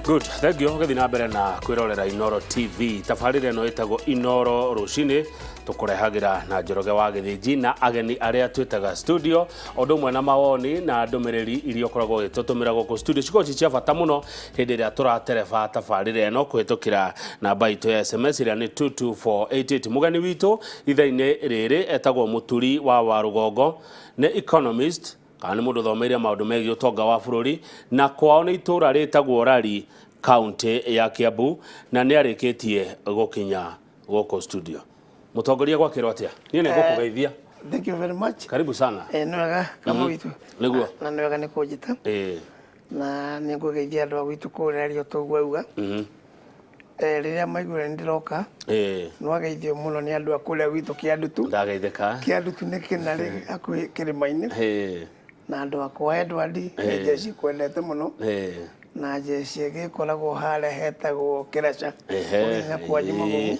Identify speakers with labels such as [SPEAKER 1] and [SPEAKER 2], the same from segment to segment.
[SPEAKER 1] Good, thank you. Gũthiĩ na mbere na kwĩrorera Inoro TV. Tabarĩra ĩno ĩtagwo Inoro rũcinĩ, tũkũrehagĩra na Njoroge wa Gĩthĩnji na ageni arĩa twĩtaga studio, ũndũ ũmwe na mawoni na ndũmĩrĩri iria ũkoragwo ũgĩtũtũmĩra gũkũ studio. Cikoragwo ci cia bata mũno hĩndĩ ĩrĩa tũratereba tabarĩra ĩno kũhĩtũkĩra namba itũ ya SMS ĩrĩa nĩ 22488. Mũgeni witũ ithaa-inĩ rĩrĩ etagwo Mũturi wa Warũgongo, nĩ economist, kana nĩ mũndũ ũthomeire maũndũ megiĩ ũtonga wa bũrũri, na kwao nĩ itũũra rĩtagwo Rari, kaũntĩ ya Kiambu, na nĩ arĩkĩtie gũkinya gũkũ studio. Mũtongoria, gwakĩrwo atĩa? Niĩ nĩ ngũkũgeithia.
[SPEAKER 2] Thank you very much.
[SPEAKER 1] Karibu sana.
[SPEAKER 2] Nĩ wega kama witũ.
[SPEAKER 1] Nĩguo.
[SPEAKER 2] Na nĩ wega nĩ kũnjĩta. Na nĩ ngũgeithia andũ a gwitũ kũrĩa Rio tũguo auga. Rĩrĩa maiguire nĩ ndĩroka, nĩ wageithio mũno nĩ andũ a kũrĩa gwitũ Kĩandutu.
[SPEAKER 1] Ndageithĩka.
[SPEAKER 2] Kĩandutu nĩ kĩnarĩ hakuhĩ kĩrĩma-inĩ. Na andũ akwa Edward, nĩ jeshi kwendete mũno. Na jeshi ĩngĩ ĩkoragwo harĩa hetagwo Kĩraca. Ũgĩthiĩ na kwa Magumu.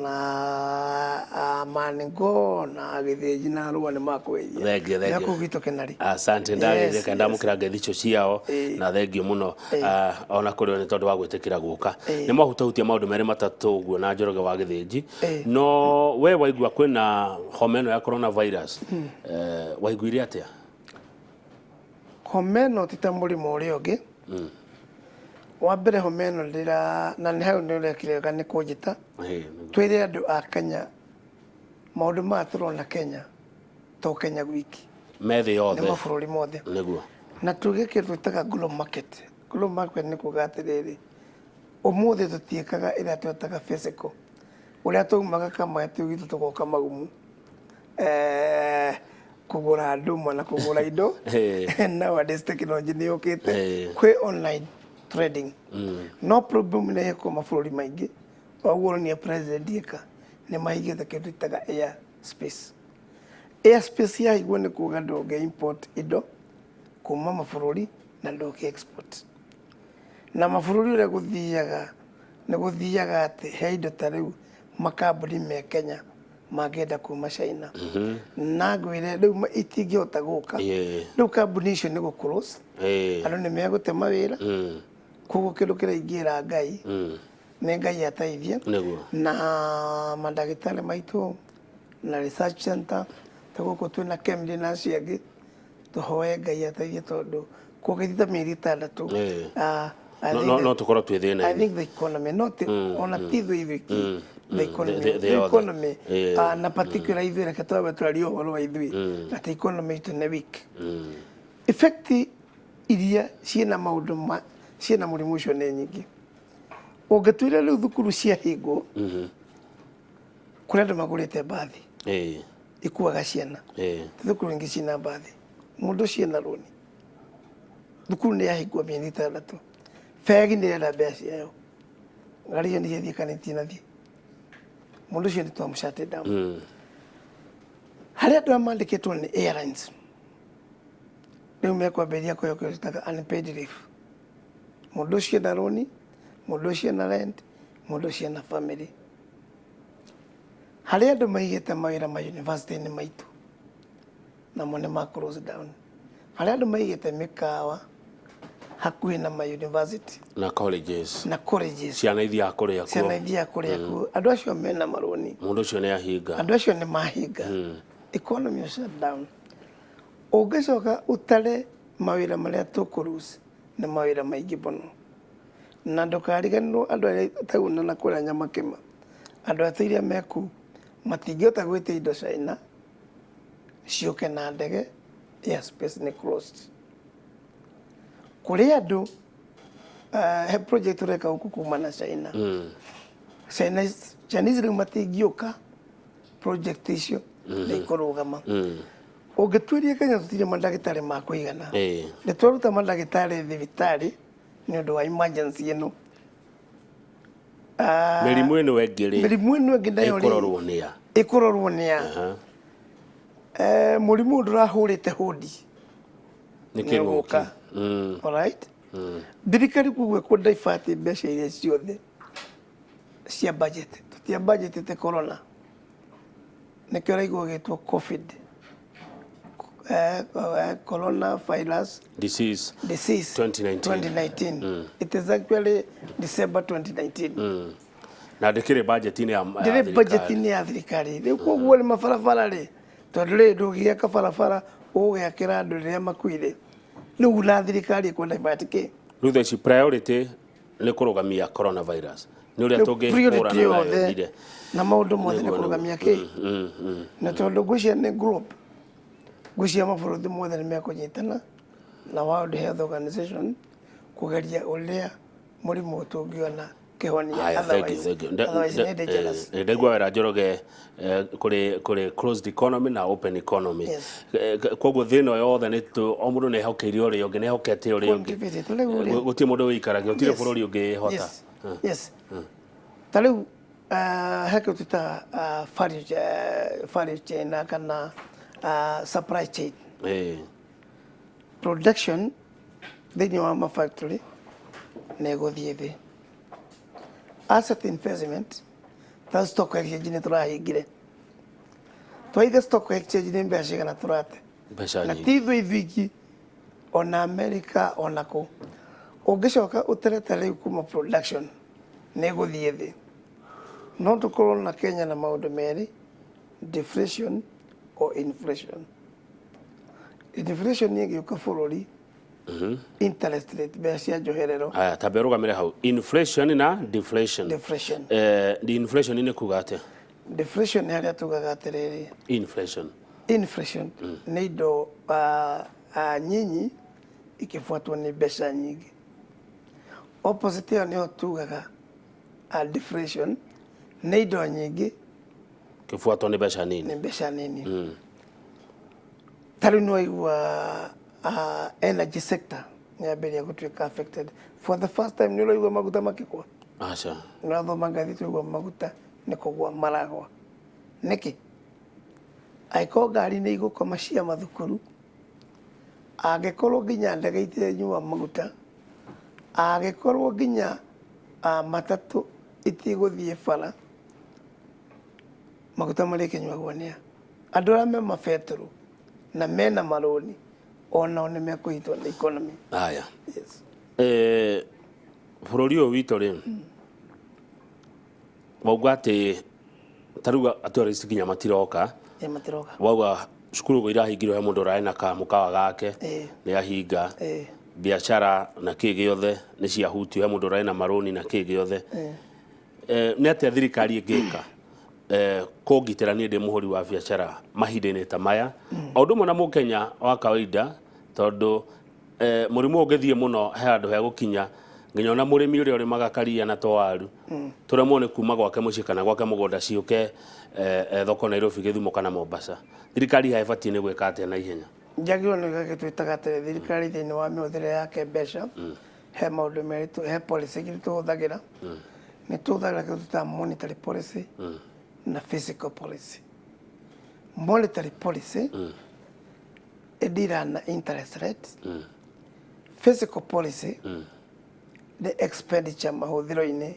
[SPEAKER 2] Na Maningo na Gĩthĩnji na Arũa nĩ makũgeithia.
[SPEAKER 1] Thengiũ, thengiũ.
[SPEAKER 2] Nĩ kũu gwitũ Kĩnarĩ.
[SPEAKER 1] Asante, ndageithĩka, ndamũkĩra ngeithi icio ciao na thengio mũno ona kũrĩ o nĩ tondũ wa gwĩtĩkĩra gũka. Nĩ mwahutahutia maũndũ merĩ matatũ ũguo na Njoroge wa Gĩthĩnji, no we waigua kwĩna homa ĩno ya coronavirus, waiguire atĩa?
[SPEAKER 2] Homa ĩno ti ta mũrimũ ũrĩa ũngĩ. Wa mbere homa ĩno ndĩra na nĩ hau nĩ ũrekire wega nĩ kũnjĩta.
[SPEAKER 1] Nĩguo.
[SPEAKER 2] Twĩre andũ a Kenya maũndũ maya tũrona Kenya to Kenya gwiki.
[SPEAKER 1] Me thĩ
[SPEAKER 2] Nĩ
[SPEAKER 1] yothe.
[SPEAKER 2] Mabũrũri mothe.
[SPEAKER 1] Nĩguo.
[SPEAKER 2] Na tuge kĩndũ twĩtaga global market. Global market nĩ kuga atĩrĩrĩ, ũmũthĩ tũtiĩkaga ĩrĩa twetaga physical. Ũrĩa twaumaga Kamweti gwitũ tũgoka Magumu kũgũra ndũma na kũgũra indo. Nowadays technology nĩ yũkĩte, kwĩ online trading. No problem nĩ ĩko mabũrũri maingĩ ũguo ũronia president eka nĩ mahingĩte kĩndũ twĩtaga air space. Air space yahingwo nĩ kuga ndũngĩ import indo kuma mabũrũri na ndũngĩ export. Na mabũrũri ũrĩa gũthiaga nĩ gũthiaga atĩ he indo ta rĩu makambuni me Kenya mangĩenda kuma China na ngwĩre rĩu itingĩhota gũka. Rĩu kambuni icio nĩ gũ close, andũ nĩ megũte mawĩra. Koguo kĩndũ kĩrĩa ingĩra Ngai nĩ Ngai ateithie na mandagĩtarĩ maitũ na research center ta gũkũ twĩna KEMRI na acio angĩ, tũhoe Ngai ateithie tondũ kũngĩthiĩ ta mĩeri 6, I
[SPEAKER 1] No
[SPEAKER 2] think
[SPEAKER 1] no tũkorwo twĩ
[SPEAKER 2] I
[SPEAKER 1] thĩna-inĩ.
[SPEAKER 2] Think the economy, not ona ti ithuĩ ithuiki, the economy,
[SPEAKER 1] Thĩ
[SPEAKER 2] the
[SPEAKER 1] yothe.
[SPEAKER 2] economy, na particular ithuĩ, reke twambe twarie ũhoro wa ithuĩ atĩ economy itũ nĩ weak. Effect iria ciĩna maũndũ ma ciĩna mũrimũ ũcio nĩ nyingĩ. Ũngĩtuire rĩu thukuru ciahingwo, kũrĩ andũ magũrĩte mbathi ikuaga ciana. Ti thukuru ingĩ ciĩna mbathi, mũndũ ũcio ena rũni, thukuru nĩ yahingwo mĩeri 6, bengi nĩ ĩrenda mbeca ciayo, ngari icio nĩ ciathiĩ kana itinathiĩ, mũndũ ũcio nĩ twamũ shut down. Harĩ andũ arĩa mandĩkĩtwo nĩ airlines, rĩu mekwambĩrĩria kũheo kĩndũ twĩtaga unpaid leave. Mũndũ ũcio ena rũni, mũndũ ũcio ena rent, mũndũ ũcio ena family. Harĩ andũ maigĩte mawĩra ma university-inĩ maitũ, namo nĩ ma close down. Harĩ andũ maigĩte mĩkawa hakuhĩ na ma university
[SPEAKER 1] na colleges,
[SPEAKER 2] na colleges,
[SPEAKER 1] ciana ithiaga kũrĩa kuo.
[SPEAKER 2] Ciana ithiaga kũrĩa kuo. Andũ acio mena marũni.
[SPEAKER 1] Mũndũ ũcio nĩ ahinga.
[SPEAKER 2] Andũ acio nĩ mahinga. Economy shut down. Ũngĩcoka ũtare mawĩra marĩa tũkũ lose, nĩ mawĩra maingĩ mũno. Na ndũkariganĩrwo andũ arĩa tauna na kũrĩa Nyamakĩma, andũ a iria me kũu matingĩhota gwĩtia indo China ciũke na ndege, air space nĩ closed. Kũrĩ andũ he project tũreka gũkũ kuma na China. Chinese rĩu matingĩũka, project icio nĩ ikũrũgama. Ũngĩtuĩria Kenya tũtirĩ mandagĩtarĩ ma kũigana. Nĩ twaruta mandagĩtarĩ thibitarĩ nĩ ũndũ wa emergency ĩno.
[SPEAKER 1] Mĩrimũ ĩno ĩngĩ rĩ,
[SPEAKER 2] Mĩrimũ ĩno ĩngĩ nayo rĩ,
[SPEAKER 1] ĩkũrorwo nĩ a?
[SPEAKER 2] Ĩkũrorwo nĩ a? Mũrimũ ũyũ ndũrahũrĩte hũndi.
[SPEAKER 1] Nĩ
[SPEAKER 2] Nĩ
[SPEAKER 1] kĩng'ũki.
[SPEAKER 2] Ũgũka. Alright, thirikari koguo ĩkũ divert mbeca iria ciothe cia budget. Tũtia budgetĩte corona, nĩkĩo ũraigua ũgĩtwo COVID. Coronavirus
[SPEAKER 1] disease
[SPEAKER 2] disease
[SPEAKER 1] 2019.
[SPEAKER 2] 2019. It is actually December 2019.
[SPEAKER 1] Na ndĩkĩrĩ budget-inĩ ya
[SPEAKER 2] Ndĩrĩ
[SPEAKER 1] thirikari.
[SPEAKER 2] budget-inĩ ya thirikari. Rĩu koguo nĩ mabarabara rĩ, tondũ rĩ ndũngĩaka barabara ũgũgĩakĩra andũ rĩrĩa makuire. Rĩu na thirikari ĩkwenda divert kĩ?
[SPEAKER 1] Rĩu thaa ici priority nĩ kũrũgamia coronavirus, nĩ ũrĩa
[SPEAKER 2] Rĩu
[SPEAKER 1] tũngĩhũrana
[SPEAKER 2] priority
[SPEAKER 1] nayo
[SPEAKER 2] yothe
[SPEAKER 1] ĩthire.
[SPEAKER 2] Na maũndũ mothe nĩ
[SPEAKER 1] Nĩguo, nĩguo.
[SPEAKER 2] kũrũgamia kĩ? Na tondũ ngwĩciria nĩ group, ngwĩciria mabũrũri mothe nĩ mekũnyitana na World Health Organization kũgeria ũrĩa mũrimũ tũngĩona kĩhonia.
[SPEAKER 1] Haya, thank you,
[SPEAKER 2] Otherwise-
[SPEAKER 1] thank you.
[SPEAKER 2] Otherwise nĩ dangerous.
[SPEAKER 1] Ndaigua wera Njoroge, kũrĩ closed economy na open economy.
[SPEAKER 2] Yes.
[SPEAKER 1] Koguo thĩna yothe nĩ o mũndũ nĩ ehokeire ũrĩa ũngĩ, nĩ ehokete ũrĩa ũngĩ.
[SPEAKER 2] Contributed. Rĩu rĩ-
[SPEAKER 1] Gũtirĩ mũndũ wĩikaragia, gũtirĩ
[SPEAKER 2] Yes.
[SPEAKER 1] bũrũri ũngĩhota.
[SPEAKER 2] Yes. Ta rĩu he kĩndũ twĩtaga value chain na kana supply chain. Production thĩinĩ wa mafactory nĩ ĩgũthiĩ thĩ. Asset investment ta stock exchange nĩ tũrahingire. Twaiga stock exchange nĩ mbeca cigana tũrate?
[SPEAKER 1] Mbeca
[SPEAKER 2] Na
[SPEAKER 1] nyingĩ.
[SPEAKER 2] Ti ithuĩ ithuiki, ona America ona kũ. Ũngĩcoka ũterete rĩu kuma production nĩ ĩgũthiĩ thĩ. No tũkorwo na Kenya na maũndũ merĩ, deflation or inflation. Inflation ĩngĩũka bũrũri, interest rate, mbeca cia njoherero.
[SPEAKER 1] Haya, tambe ũrũgamĩre hau. Inflation na deflation.
[SPEAKER 2] Deflation.
[SPEAKER 1] Inflation nĩ kuga atĩa?
[SPEAKER 2] Deflation nĩ harĩa tugaga atĩrĩrĩ,
[SPEAKER 1] Inflation.
[SPEAKER 2] Inflation nĩ indo nyinyi ikĩbuatwo nĩ mbeca nyingĩ. Opposite ĩyo nĩyo tugaga deflation, nĩ indo nyingĩ
[SPEAKER 1] kĩbuatwo nĩ mbeca nini.
[SPEAKER 2] Nĩ mbeca nini. Ta rĩu nĩwaigua energy sector nĩ yambĩrĩria gũtuĩka affected for the first time. Nĩ ũraigua maguta makĩgwa?
[SPEAKER 1] Aca.
[SPEAKER 2] Nĩũrathoma ngathĩti ũraigua maguta nĩ kũgwa maragwa nĩkĩ? Angĩkorwo ngari nĩ igũkoma cia mathukuru, angĩkorwo nginya ndege itirenyua maguta, angĩkorwo nginya matatũ itigũthiĩ bara, maguta marĩkĩnyuagwo nĩa? Andũ arĩa me mabetũrũ na mena marũni onao nĩ mekũhitwo nĩ economy.
[SPEAKER 1] Haya.
[SPEAKER 2] Yes.
[SPEAKER 1] Bũrũri ũyũ witũ rĩ, wauga atĩ ta rĩu tourist nginya matiroka.
[SPEAKER 2] Ĩ, matiroka.
[SPEAKER 1] Wauga cukuru ũguo irahingirwo, he mũndũ ũrarĩ na kamũkawa gake nĩ ahinga. Biacara na kĩ gĩothe nĩ ciahutio, he mũndũ ũrarĩ na marũni na kĩ gĩothe. Nĩ atĩa thirikari ĩngĩka kũngitĩra niĩ ndĩ mũhũri wa biacara mahinda-inĩ ta maya, o ũndũ ũmwe na mũkenya wa kawaida? Tondũ mũrimũ ũngĩthiĩ mũno, he handũ hegũkinya nginya ona mũrĩmi ũrĩa ũrĩmaga karia na twaru tũremwo nĩ kuma gwake mũciĩ kana gwake mũgũnda ciũke thoko Nairobi, Gĩthumo kana Mombasa. Thirikari haha ĩbatiĩ nĩ gwĩka atĩa na ihenya?
[SPEAKER 2] Njagĩrĩirwo nĩ gĩkĩ twĩtaga atĩrĩ, thirikari thĩinĩ wa mĩhũthĩre yake mbeca, he maũndũ merĩ he policy igĩrĩ tũhũthagĩra. Nĩ tũhũthagĩra kĩndũ twĩtaga monetary policy na fiscal policy. Monetary policy ĩdeala na interest rate. Fiscal policy nĩ expenditure, mahũthĩro-inĩ,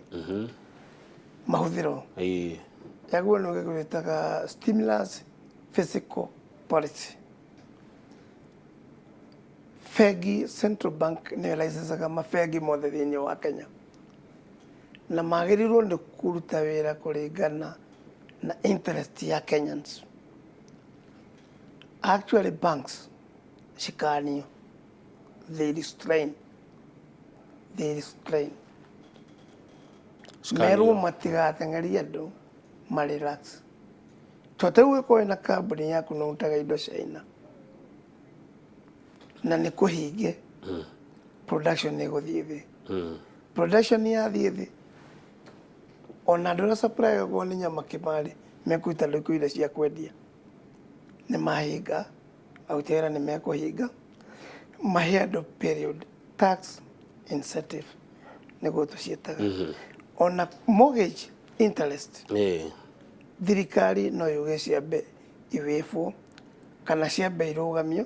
[SPEAKER 2] mahũthĩro. Yaguo nĩ gĩkũ twĩtaga stimulus fiscal policy. Bengi, central bank nĩyo licensaga mabengi mothe thĩinĩ wa Kenya, na magĩrĩirwo nĩ kũruta wĩra kũringana na interest ya Kenyans. Actually banks cikanio, they restrain, merwo matigateng'erie andũ, ma relax. To ta rĩu ũgĩkorwo wĩna kambuni yaku na ũrutaga indo China na nĩ kũhinge, production nĩ ĩgũthiĩ thĩ. Production yathiĩ thĩ, ona andũ arĩa supply okorwo nĩ nyama kĩmarĩ mekũruta rĩu indo cia kwendia nĩ mahinga, aruti a wĩra nĩ mekũhinga. Mahe andũ period tax incentive nĩguo tũciĩtaga, ona mortgage interest. Thirikari no yuge ciambe iwĩbwo kana ciambe irũgamio.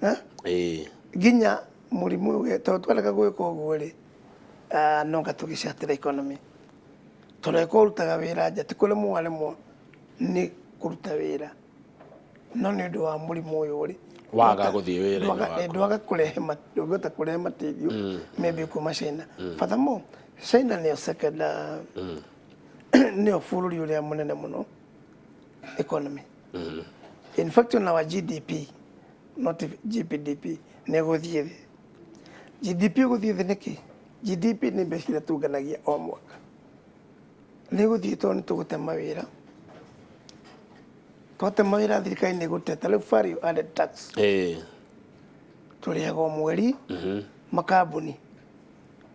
[SPEAKER 2] Eh? Nginya mũrimũ ũyũ, tondũ twareka gwĩka ũguo rĩ, no nga tũgĩcatĩra economy, tondũ angĩkorwo ũrutaga wĩra nja, ti kũremwo waremwo nĩ kũruta wĩra. No nĩ ũndũ wa mũrimũ ũyũ rĩ,
[SPEAKER 1] Waga gũthiĩ wĩra-inĩ waku.
[SPEAKER 2] Ndwaga kũrehe ndũngĩhota kũrehe mateithio maybe kuma China. Furthermore, China nĩyo second nĩyo bũrũri ũrĩa mũnene mũno economy. In fact, on our GDP, not GPDP, nĩ ĩgũthiĩ thĩ. GDP ĩgũthiĩ thĩ nĩkĩ? GDP nĩ mbeca iria tunganagia o mwaka. Nĩ ĩgũthiĩ tondũ nĩ tũgũte mawĩra. Twate mawĩra, thirikari nĩ ĩgũteta rĩu value added tax tũrĩhaga o mweri. Makambuni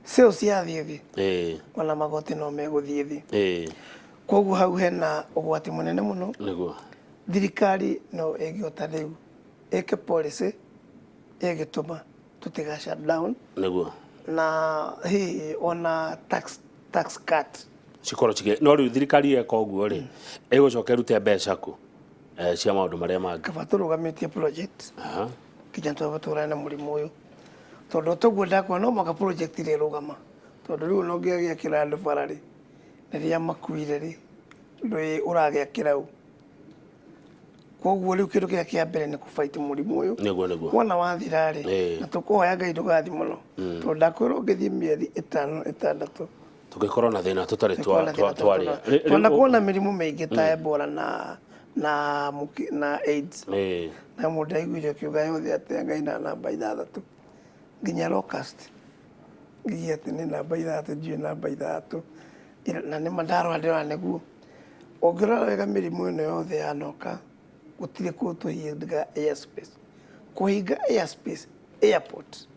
[SPEAKER 2] sales yathiĩ thĩ, ona magoti no megũthiĩ thĩ. Koguo hau hena ũgwati mũnene mũno. Thirikari no ĩngĩhota rĩu ĩke policy ĩgĩtũma tũtiga shut down na hihi ona tax cut.
[SPEAKER 1] Cikorwo cigĩ no rĩu thirikari yeka ũguo rĩ, ĩgũcoka ĩrute mbeca kũ cia maũndũ marĩa mangĩ?
[SPEAKER 2] Kaba tũrũgamĩtie project nginya twamba tũhũrane na mũrimũ ũyũ, tondũ toguo ndakuona no mũhaka project ĩrĩa ĩrũgama, tondũ rĩu ona ũngĩgĩakĩra andũ bara rĩ, rĩrĩa makuire rĩ, ndũĩ ũragĩakĩra ũ. Koguo rĩu kĩndũ kĩrĩa kĩa mbere nĩ kũfight mũrimũ ũyũ.
[SPEAKER 1] nĩguo nĩguo
[SPEAKER 2] Wona wathira rĩ, na tũkũhoya Ngai ndũgathi mũno, tondũ ndakwĩra ũngĩthiĩ mĩeri 5 6
[SPEAKER 1] Tũngĩkorwo na thĩna tũtarĩ twarĩa.
[SPEAKER 2] Twanakorwo na mĩrimũ mĩingĩ ta Ebola na AIDS. Na mũndũ aiguire ũkiuga yothe atĩ Ngai na namba 6 nginya locust nginya atĩ nĩ namba 6, ndiũĩ namba 6, na nĩma ndarora ndĩrona nĩguo. Ũngĩrora wega mĩrimũ ĩno yothe yanoka, gũtirĩ kũndũ tũhingaga airspace. Kũhinga airspace, airport.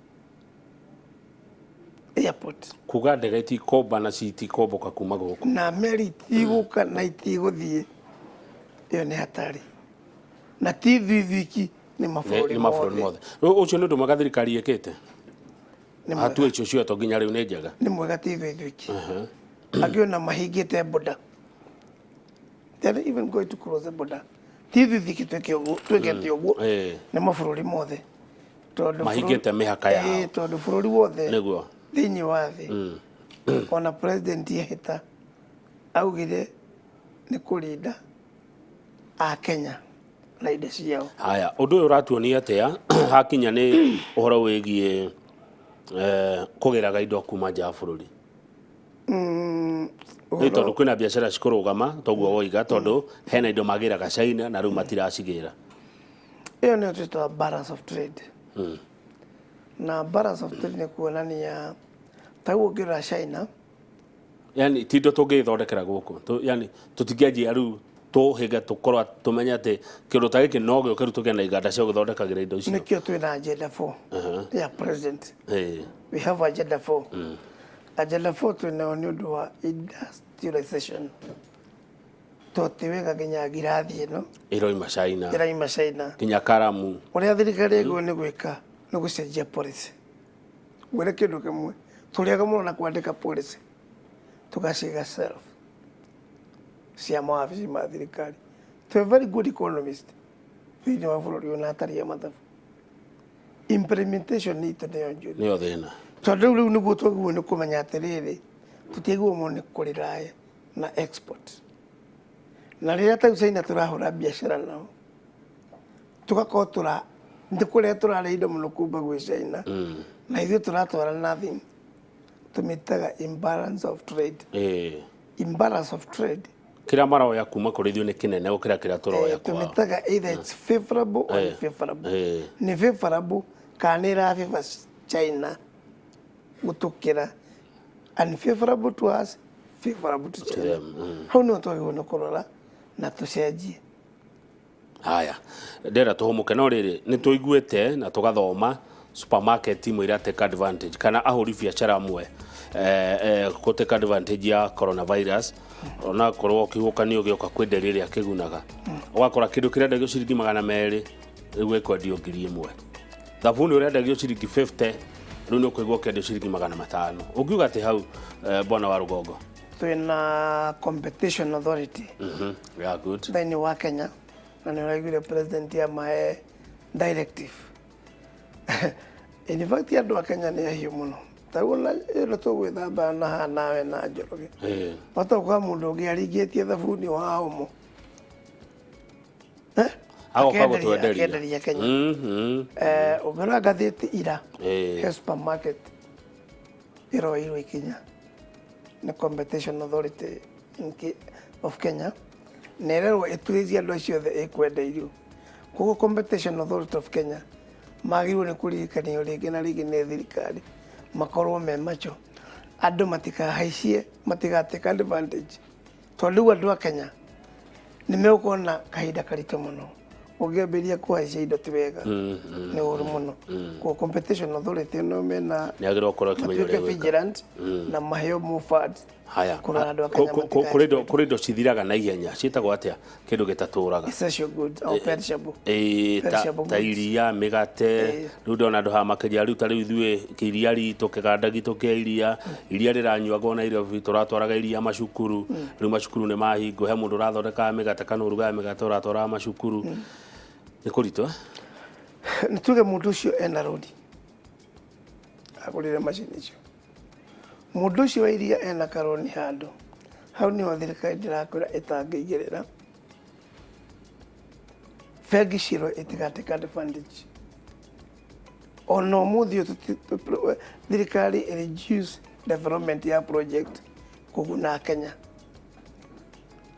[SPEAKER 1] Kuga ndege itikomba na citikomboka kuma gũkũ.
[SPEAKER 2] Na meri itigũka na itigũthiĩ, ĩyo nĩ hatari, na ti ithuĩ ithuiki, nĩ mabũrũri
[SPEAKER 1] nĩ mabũrũri
[SPEAKER 2] mothe.
[SPEAKER 1] Mothe. Rĩu ũcio nĩ ũndũ mwega thirikari ĩkĩte?
[SPEAKER 2] Nĩ mwega.
[SPEAKER 1] Hatua icio cioetwo nginya rĩu nĩ njega?
[SPEAKER 2] Nĩ mwega, ti ithuĩ ithuiki, angĩ ona mahingĩte border. They are even going to close the border. Ti ithuĩ ithuiki twĩke ũguo, twĩkĩte ũguo, nĩ mabũrũri mothe, tondũ
[SPEAKER 1] Mahingĩte mĩhaka yao.
[SPEAKER 2] Tondũ bũrũri wothe thĩinĩ wa thĩ, ona president ehĩta augire nĩ kũrinda a Kenya na indo ciao.
[SPEAKER 1] Haya, ũndũ ũyũ ũratuonia atĩa hakinya nĩ ũhoro wĩgiĩ kũgĩraga indo kuma nja wa bũrũri? Nĩ tondũ kwĩna biacara cikũrũgama, toguo woiga, tondũ hena indo magĩraga China na rĩu matiracigĩra.
[SPEAKER 2] Ĩyo nĩyo twĩtaga balance of trade. Na balance of trade nĩ kuonania ta rĩu ũngĩrora China,
[SPEAKER 1] Yani ti indo tũngĩthondekera gũkũ. Yani tũtingĩanjia rĩu tũhĩge tũkorwo tũmenye atĩ kĩndũ ta gĩkĩ no gĩũke, rĩu tũgĩe na iganda cia gũthondekagĩra indo icio.
[SPEAKER 2] Nĩkĩo twĩna agenda 4 ya president. We have agenda 4. Agenda 4 twĩnayo nĩ ũndũ wa industrialization, to ti wega nginya ngirathi ĩno
[SPEAKER 1] ĩroima China.
[SPEAKER 2] Ĩraima China.
[SPEAKER 1] Nginya karamu.
[SPEAKER 2] Ũrĩa thirikari ĩguo nĩ gwĩka nĩ gũcenjia policy. Ngwĩre kĩndũ kĩmwe, tũrĩaga mũno na kwandĩka policy tũgaciga shelf cia mawabici ma thirikari. Twĩ very good economist thĩinĩ wa bũrũri ũyũ na atari a mathabu, implementation itũ nĩyo njũru.
[SPEAKER 1] Nĩyo thĩna.
[SPEAKER 2] Tondũ rĩu nĩguo twagĩrĩirwo nĩ kũmenya atĩrĩrĩ, tũtiagĩrĩirwo mũno nĩ kũrely na export, na rĩrĩa ta rĩu China tũrahũra biacara nao, tũgakorwo tũra nĩ kũrĩa tũrarĩa indo mũno kuma gwĩ China, na ithuĩ tũratwara nothing, tũmĩtaga imbalance of trade. Imbalance of trade.
[SPEAKER 1] Kĩrĩa maroya kuma kũrĩ ithuĩ nĩ kĩnene gũkĩra kĩrĩa tũroya kwao.
[SPEAKER 2] Tũmĩtaga either it's favorable or unfavorable. Nĩ favorable kana nĩ ĩra favor China gũtũkĩra, unfavorable to us, favorable to China.
[SPEAKER 1] Them.
[SPEAKER 2] Hau nĩho twagĩrĩirwo nĩ kũrora na tũcenjie.
[SPEAKER 1] Haya, ndĩrenda tũhũmũke, no rĩrĩ nĩ tũiguĩte na tũgathoma supermarket imwe iria take advantage, kana ahũri biacara amwe kũ take advantage ya coronavirus, onakorwo kĩhuhũkanio gĩoka kwĩ nderi ĩrĩa kĩgunaga, ũgakora kĩndũ kĩrendagio ciringi 200 rĩu gĩkwendio 1000, thabuni ũrendagio ciringi 50 rĩu nĩ ũkũigua ũkĩendio ciringi 500. Ũngiuga atĩ hau, bwana wa rũgongo?
[SPEAKER 2] Twĩna Competition Authority
[SPEAKER 1] Yeah, good.
[SPEAKER 2] thĩinĩ wa Kenya, na nĩ ũraiguire president amahe directive. In fact, andũ a Kenya nĩ ahiũ mũno. Ta rĩu ona ĩno tũgwĩthamba na haha nawe na Njoroge, bata ũkora mũndũ ũngĩ aringĩtie thabuni wa Omo. Eh?
[SPEAKER 1] Agoka
[SPEAKER 2] Akenderia-
[SPEAKER 1] gũtwenderia.
[SPEAKER 2] Akenderia Kenya. Ũngĩrora ngathĩti ira, he supermarket ĩroeirwo ikinya nĩ Competition Authority of Kenya, na ĩrerwo ĩturĩrie andũ acio othe ĩkwendeirio. Koguo Competition Authority of Kenya magĩrĩirwo nĩ kũririkanio rĩngĩ na rĩngĩ nĩ thirikari makorwo me macho, andũ matikahaicie, matigatake advantage, tondũ rĩu andũ a Kenya nĩ megũkorwo na kahinda karitũ mũno. Ũngĩambĩrĩria kũhaicia indo ti wega, nĩ ũru mũno. Koguo Competition Authority no mena
[SPEAKER 1] Nĩ agĩrĩirwo gũkorwo akĩmenya ũrĩa
[SPEAKER 2] matuĩke
[SPEAKER 1] gwĩka.
[SPEAKER 2] vigilant na maheo more funds
[SPEAKER 1] Haya.
[SPEAKER 2] kũrora andũ a Kenya
[SPEAKER 1] Kũrĩ indo cithiraga na ihenya, ciĩtagwo atĩa, kĩndũ gĩtatũraga?
[SPEAKER 2] Essential goods or perishable.
[SPEAKER 1] Ĩĩ,
[SPEAKER 2] Perishable
[SPEAKER 1] ta
[SPEAKER 2] goods.
[SPEAKER 1] iria, mĩgate. Rĩu ndona andũ haha makĩria rĩu, ta rĩu ithuĩ iria ritũ, kĩganda gitũ kĩa iria, iria rĩranyuagwo Nairobi, tũratwaraga iria macukuru. Rĩu macukuru nĩ mahingwo. He mũndũ ũrathondekaga mĩgate kana ũrugaga mĩgate ũratwaraga macukuru, nĩ kũritũ, eh?
[SPEAKER 2] Nĩ tuge mũndũ ũcio ena rũni agũrĩre macini icio, mũndũ ũcio wa iria ena karoni handũ hau, nĩho thirikari ndĩrakwĩra ĩtangĩigĩrĩra. Bengi ciĩrwo ĩtigatake advantage. Ona ũmũthĩ ũyũ thirikari ĩ reduce development ya project kũguna Kenya,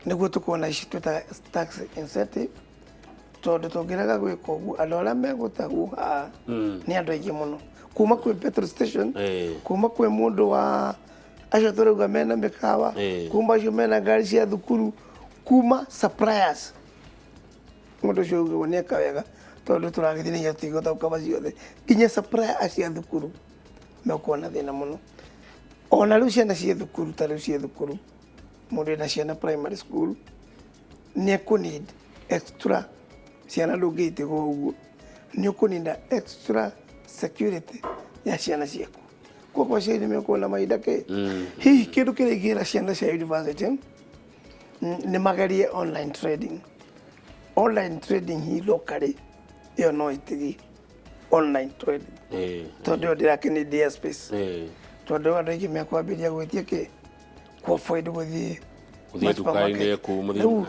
[SPEAKER 2] nĩguo tũkuona ici twĩtaga tax incentive, tondũ tũngĩrega gwĩka ũguo, andũ arĩa megũtahwo haha nĩ andũ aingĩ mũno, kuma kwĩ petrol station, kuma kwĩ mũndũ wa acio tũrauga mena mĩkawa, kuma acio mena ngari cia thukuru, kuma suppliers. Mũndũ ũcio augĩrwo nĩ eka wega, tondũ tũragĩthiĩ na ihenya, tũtingĩhota gũkaba ciothe. Nginya supplier acio a thukuru megũkorwo na thĩna mũno. Ona rĩu ciana ciĩ thukuru, ta rĩu ciĩ thukuru, mũndũ wĩna ciana primary school nĩ ekũ need extra. Ciana ndũngĩitigwo ũguo, nĩ ũkũninda extra security ya ciana ciaku. Koguo aciari nĩ mekuona mahinda kĩ hihi kĩndũ kĩrĩa ingĩra ciana cia university, nĩ magerie online trading. Online trading hi locally ĩyo no ĩtigi online trading, tondũ ĩyo ndĩrakĩnĩndia space, tondũ andũ aingĩ mekwambĩrĩria gwĩtia kĩ ku avoid gũthiĩ
[SPEAKER 1] Gũthiĩ
[SPEAKER 2] ma supermarket.
[SPEAKER 1] nduka-inĩ,
[SPEAKER 2] Rĩu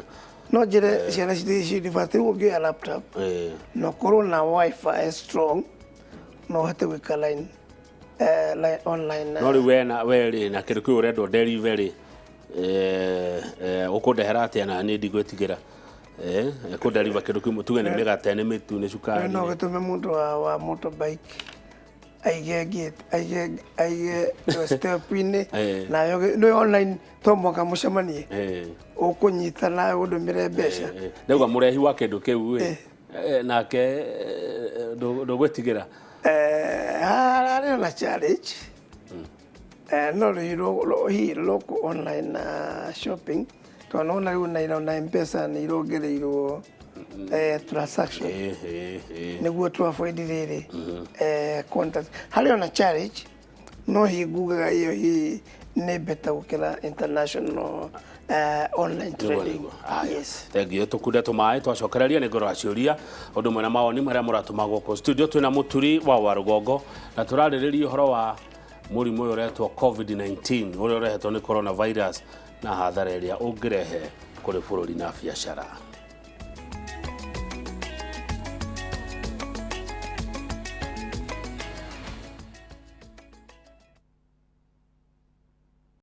[SPEAKER 2] no njĩre ciana citũ ci university, rĩu ũngĩoya laptop na ũkorwo na WiFi strong, no ũhote gwĩka line online.
[SPEAKER 1] No rĩu wena we rĩ, na kĩndũ kĩu ũrendwo delivery, ũkũndehera atĩa na niĩ ndigwĩtigĩra kũdeliver kĩndũ kĩu, tuge nĩ mĩgate, nĩ mĩtu, nĩ cukari?
[SPEAKER 2] No gĩtũme mũndũ wa motorbike aige gate, aige step-inĩ, nayo nĩ online, to mũhaka mũcemanie. Ũkũnyita nawe ũndũmĩre mbeca.
[SPEAKER 1] Ndauga mũrehi wa kĩndũ kĩu ĩ, nake ndũgwĩtigĩra?
[SPEAKER 2] Hararĩ na challenge. No rĩu hihi local online na shopping, tondũ nona rĩu na M-Pesa nĩ irongereirwo transaction nĩguo tu avoid rĩrĩ contact. Harĩ ona challenge, no hihi ngugaga ĩyo hihi nĩ better gũkĩra international online trading. Yes.
[SPEAKER 1] Thengiũ. Tũkunde tũmaĩ, twacokereria nĩ ngorora ciũria ũndũ ũmwe na mawoni marĩa mũratũma gũkũ studio. Twĩna mũturi wa rũgongo na tũrarĩrĩria ũhoro wa mũrimũ ũyũ ũretwo COVID-19, ũrĩa ũrehetwo nĩ coronavirus, na hathara ĩrĩa ũngĩrehe kũrĩ bũrũri na biacara.